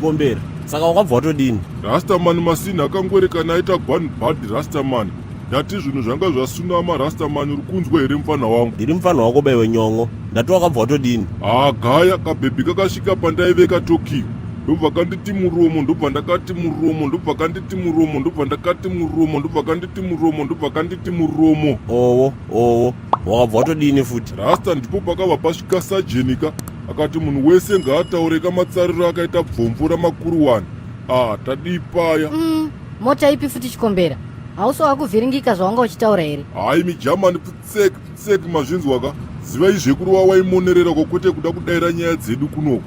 Chikombera, saka wakabva watodini? Rastaman, masini akangwerekana aita gwan bad. Rastaman, ndati zvinhu zvanga zvasunama. Rastaman, uri kunzwa here, mufana wangu? Ndiri mufana wako baiwe nyon'o. Ndati wakabva watodini? Haa, gaya kabhebhi kakasvika pandaive kaTokyo, ndobva kanditi muromo, ndobva ndakati muromo, ndobva kanditi muromo, ndobva ndakati muromo, ndobva kanditi muromo, ndobva kanditi muromo. Owo owo, wakabva watodini futi? Rasta, ndipo pakabva pasvika sajenika, akati munhu wese ngaataure kamatsariro akaita bvomvo ramakuru wani. Ah, tadii paya? Mota ipi futi, Chikombera? Hausi wakuvhiringika zvawanga uchitaura here? Hayi, mijamani, pfutsek pfutsek, mazvinzwaka. Zivai zvekurova waimonerera ko, kwete kuda kudayira nyaya dzedu kunoko.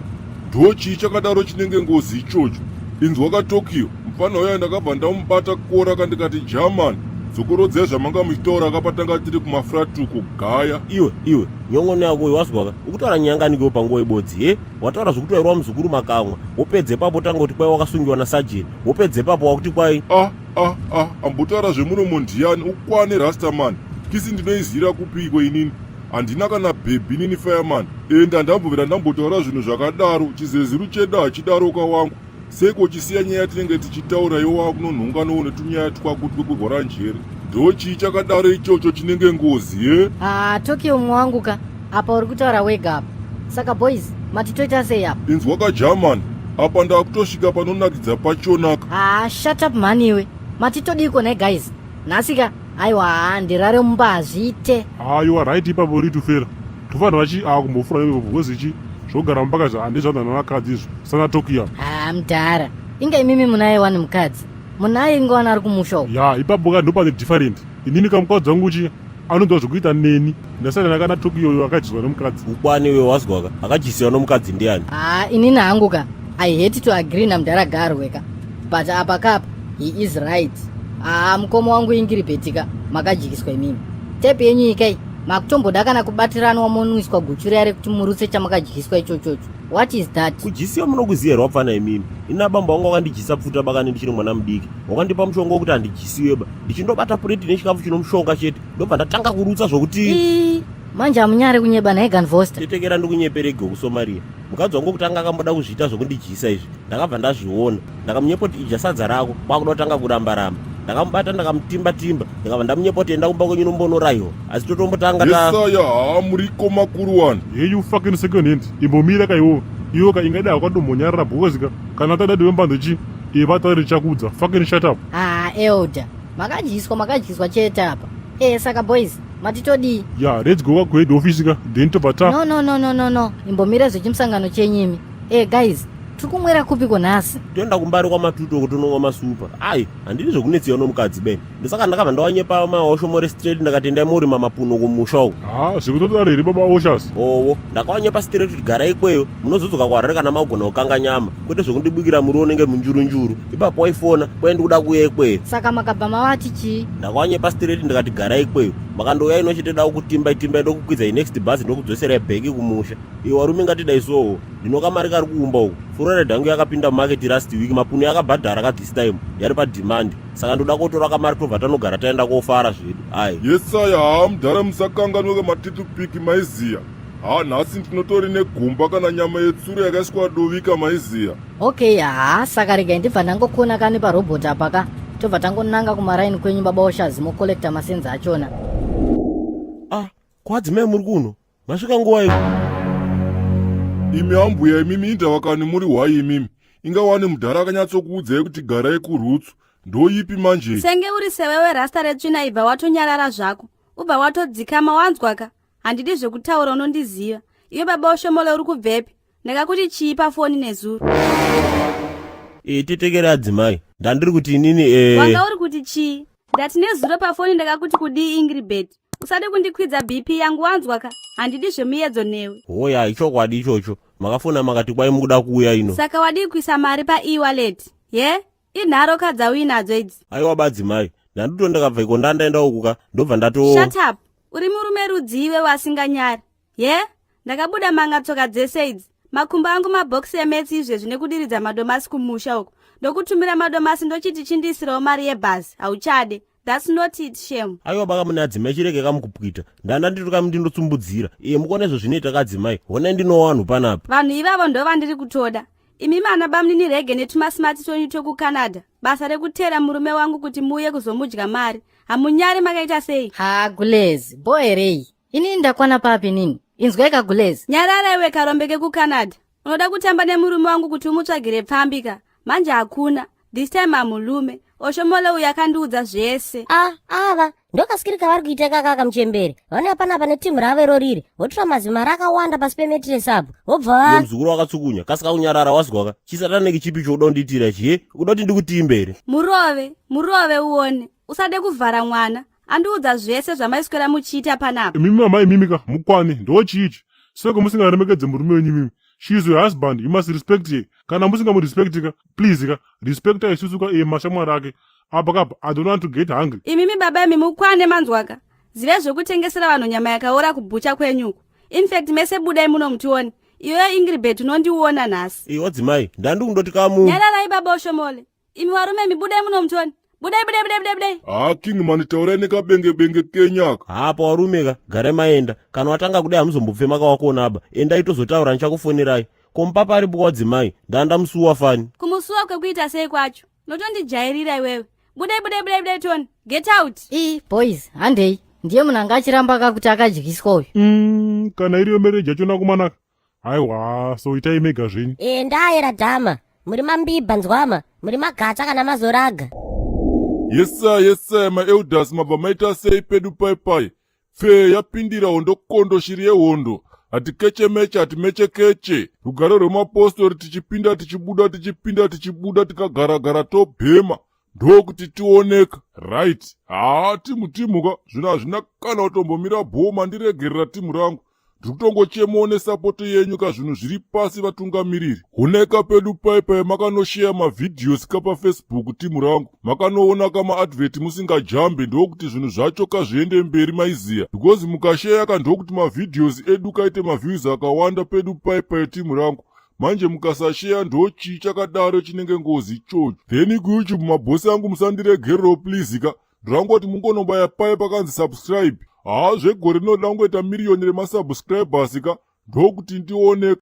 Ndo chii chakadaro chinenge ngozi ichocho? Inzwa kaTokyo, mufana uya ndakabva ndamubata kora kandikati, "German, dzokorodzai zvamanga muchitaura kapatanga tiri kumafratuko." Gaya. Iwe iwe, nyon'ono yako iwe, wazwaka? Ukutaura nyanganikewo panguva ibodzi he. Wataura zvekuti wairwa muzukuru makamwa, wopedza ipapo tanga kuti kwai wakasungiwa nasajeni, wopedza ipapo wakuti kwai Ah ah ah, ambotaura zvemuromo ndiani? Ukwane, Rastaman. Kisi ndinoizira kupiko inini? Handina kana bhebhi inini, fireman. Enda, ndambovera ndambotaura zvinhu zvakadaro. Chizeziru chedu hachidaroka wangu. Seko uchisiya nyaya yatinenge tichitaura, iwe wakunonhonganawo netunyaya twako twekurwara njere. Ndo chii chakadaro ichocho chinenge ngozi ye? Haa, Tokyo, mumwe wangu ka, apa uri kutaura wega apa. Saka boys, mati toita sei apa? Inzwa kagerman, apa ndakutosvika panonakidza pachonaka. Haa, shut up mhani iwe. Mati todiko nhai guys nhasi ka? Aiwa, haa, ndirare mumba hazviite. Haa, you are right ipapo, ritufera tofanira vachi akumbofura ipapo because ichi zvogara mumba kazi handizvanza navakadzi izvo sana Tokyo. Haa, mudhara, inga imimi munaye wani mukadzi, munaye ingowana ari kumusha uko. Ya, ipapo ka ndopane different. Inini kamukadzi wangu chi anonzwa zvekuita neni, ndasiyana kana Tokyo uyo akadyiswa nemukadzi. Ukwani iwe, wazwaka? Akadyisiwa nomukadzi ndiani? Haa, inini hangu ka, I hate to agree namudhara Garwe ka, but apa kapa he is right. Haa, mukoma wangu Ingiribheti ka, makadyiswa imimi. Tepi yenyu ikai makutomboda kana kubatiranwa monwiswa guchu riya rekuti murutse chamakadyiswa ichochocho. What is that? Kudyisiwa munokuziva here wapfana imimi? Ina bambo wangu wakandidyisa pfuta bakani ndichiri mwana mudiki, wakandipa mushonga wekuti handidyisiwe ba. Ndichindobata pureti nechikafu chinomushonga chete, ndobva ndatanga kurutsa zvokuti Ii, manje hamunyari kunyeba naye Ganvosta? Tetekera, ndikunyeperege kuSomaria. Mukadzi wangu kutanga akamboda kuzviita zvokundidyisa izvi, ndakabva ndazviona. Ndakamunyepa kuti idya sadza rako, kwakuda kutanga kuramba ramba. Ndakamubata, ndakamutimba timba, ndikabva ndamunyepa kuti enda kumba kwenyu nombonorayiwa, asi totombotanga ta Yesaya, haa, muriko makuru wani. Hey, you fucking second hand, imbomira ka iwo. Iwo ka ingada wakatombonyarara because ka kana tadadi wembando chi ivata richakudza. Fucking shut up. Haa, elder, makadyiswa, makadyiswa chete apa. E, saka boys, mati todii? Ya, let's go ka kuhead office ka, then tobva ta No no no no no no, imbomira zvechimusangano chenyu imi. E guys, tiri kumwera kupiko nhasi? Toenda kumbari kwamatuto kuti unomwa masupa. Ai, handidi zvekunetsiwa nomukadzi beni. Ndosaka ndakabva ndawanyepa maoshomore straight, ndakati endai morima mapuno kumusha uko. Haa, zvekutodaro here, baba Oshas? Owo, ndakawanyepa straight kuti garai ikweyo, munozodzoka kuHarare kana magona kukanga nyama, kwete zvekundibikira muriwo unenge munjurunjuru. Ipapo waifona kwai ndikuda kuuya ikweyo. Saka makabva mavati chii? Ndakawanyepa straight, ndikati garai ikweyo, makandouya ino chete da kutimbai timbai, ndokukwidza next bhazi, ndokudzoserai bheki kumusha. Iwe warume, ngatidai sowo. Ndinokamari kari kuumba uku. Furore yangu yakapinda mumarket last week, mapuno yakabhadhara ka this time, yari pademand, saka ndoda kotora kamari, tobva tanogara taenda kofara zvedu. Ai. Yesaya, haa, mudhara, musakanganwe kamatitupiki maiziya. Haa, nhasi ndinotori negomba kana nyama yetsuro yakaiswa dovika maiziya. Okay, haa, saka regai ndibva ndangokona kani parobhoti apa ka, tobva tangonanga kumaraini kwenyu, baba Oshazi, mokolekta masenzi achona. Ah, kwadzimai muri kuno, masvika nguva iyo? Imi ambuya imimi, indava kani muri hwai imimi? Ingawani mudhara akanyatsokuudzai kuti garai kurutsu. Ndoipi manje? Senge uri sewewe rasta retsvina, ibva watonyarara zvako, ubva watodzikama, wanzwaka? Handidi zvekutaura, unondiziva iwe. Baba Oshomole, uri kubvepi? Ndakakuti chii pafoni nezuro? E, tetekera adzimai, ndandiri kuti inini e Wanga uri kuti chii? Ndati nezuro pafoni ndakakuti kudii? Ingribet, usade kundikwidza BP yangu, wanzwaka? Handidi zvemuedzo newe. Hoya, ichokwadi ichocho, makafona makati kwai mukuda kuuya ino. Saka wadii kuisa mari pae-wallet ye? Inharo kadzauinadzo idzi. Aiwa badzimai, ndandito ndakabva iko, ndandaenda ukuka, ndobva ndato Shut up. Uri murume rudzi iwe wasinganyari ye? Ndakabuda manga tsoka dzese idzi, makumbo angu mabhokisi emetsi izvezvi nekudiridza madomasi kumusha uko. Ndokutumira madomasi, ndochiti chindiisirawo mari yebhazi, hauchade. That's not it, shame. Aiwa baka mune adzimai, chirege kamukupwita. Ndanda ndiri kamu ndinotsumbudzira iye, mukuona izvo zvinoita kadzimai. Honai, ndinowanhu panapa. Vanhu ivavo ndo vandiri kutoda. Imi mana bamunini rege netumasimati twenyu twekuCanada, basa rekuteera murume wangu kuti muuye kuzomudya mari. Hamunyari, makaita sei? Ha, gulezi bo herei? Inini ndakwana papi nini? Inzwai kagulezi. Nyarara iwe, karombe kekuCanada. Unoda kutamba nemurume wangu kuti umutsvagire pfambika? Manje hakuna. This time hamulume. Oshomole uyu akandiudza zvese. A ava ndokasikiri kavari kuita kakaka muchembere. Vanouya panapa netimu ravo iro riri, votora mazimari akawanda pasi pemattress apo, vobva Iwe va muzukuru wakatsukunya, kasika kunyarara, wazwaka? Chisataniki chipi chouda kundiitira chi? He, uda kuti ndikutimbe here? Murove, murove uone. Usade kuvhara mwana. Andiudza zvese zvamaiswera muchiita panapa. Imimi mama, imimi ka, mukwane. Ndo chiichi seko musingaremekedze murume wenyu imimi? She is your husband, you must respect her. Kana musingamurespecti ka, please ka, respecta isusu ka, iye mashamwari ake apa kapa. I don't want to get hungry. Imimi baba imi, mukwane, manzwaka? Zive zvekutengesera vanhu nyama yakaora kubhucha kwenyuku. Infact mese budai muno mutione. Iyoyo Ingribet unondiona nhasi. Iwe wadzimai, ndandi kundoti kamu. Nyararai baba Oshomole. Imi varume imi, budai muno mutione. Budai, budai, budai, budai, budai. Haa, King mani, taurai nekabenge-benge kenyaka. Hapa warume ka, garai maenda. Kana watanga kudai hamuzombopfe makawakuona aba. Endai, tozotaura, ndichakufonerai. Komupapa aripo wadzimai, ndanda musuwa fani. Kumusuwa kwekuita sei kwacho? Unotondijairira iwewe. Budai, budai, budai, budai, toni. Get out. I boys, handei. Ndiye munhu anga achiramba kakuti akadyiswa uyu. Kana iriyo marriage yacho nakumanaka, haiwa, so itai mega zvenyu. E, ndayera dhama, muri mambibha nzwama, muri magatsa kana mazoraga. Yesaya, yesaya, maelders, mabva maita sei pedu pai pai? Pfee yapindira hondo kondo, shiri yehondo. Hatikechemeche, hatimechekeche. Rugare rwemapostori, tichipinda tichibuda, tichipinda tichibuda, tikagaragara tobhema, ndokuti tioneka right. Haa, timu timuka, zvinhu hazvina kana kutombomira bhoma. Ndiregerera timu rangu, ndiri kutongochemawo nesupport yenyu ka. Zvinhu zviri pasi, vatungamiriri. Honeka pedu paipai, makanosheya mavideos ka paFacebook, timu rangu, makanoona kamaadvert musingajambe, ndokuti zvinhu zvacho kazviende mberi, maiziya, because mukasheya ka, ndokuti mavideos edu kaite maviews akawanda pedu paipai, timu rangu. Manje mukasasheya, ndo chii chakadaro chinenge ngozi ichocho? Then kuYouTube, mabhosi angu, musandiregerero please ka. Ndirangoti mungonobaya pai pakanzi subscribe. Haa, zvegore rinoda kungoita miriyoni remasubscribers ka, ndokuti ndioneka.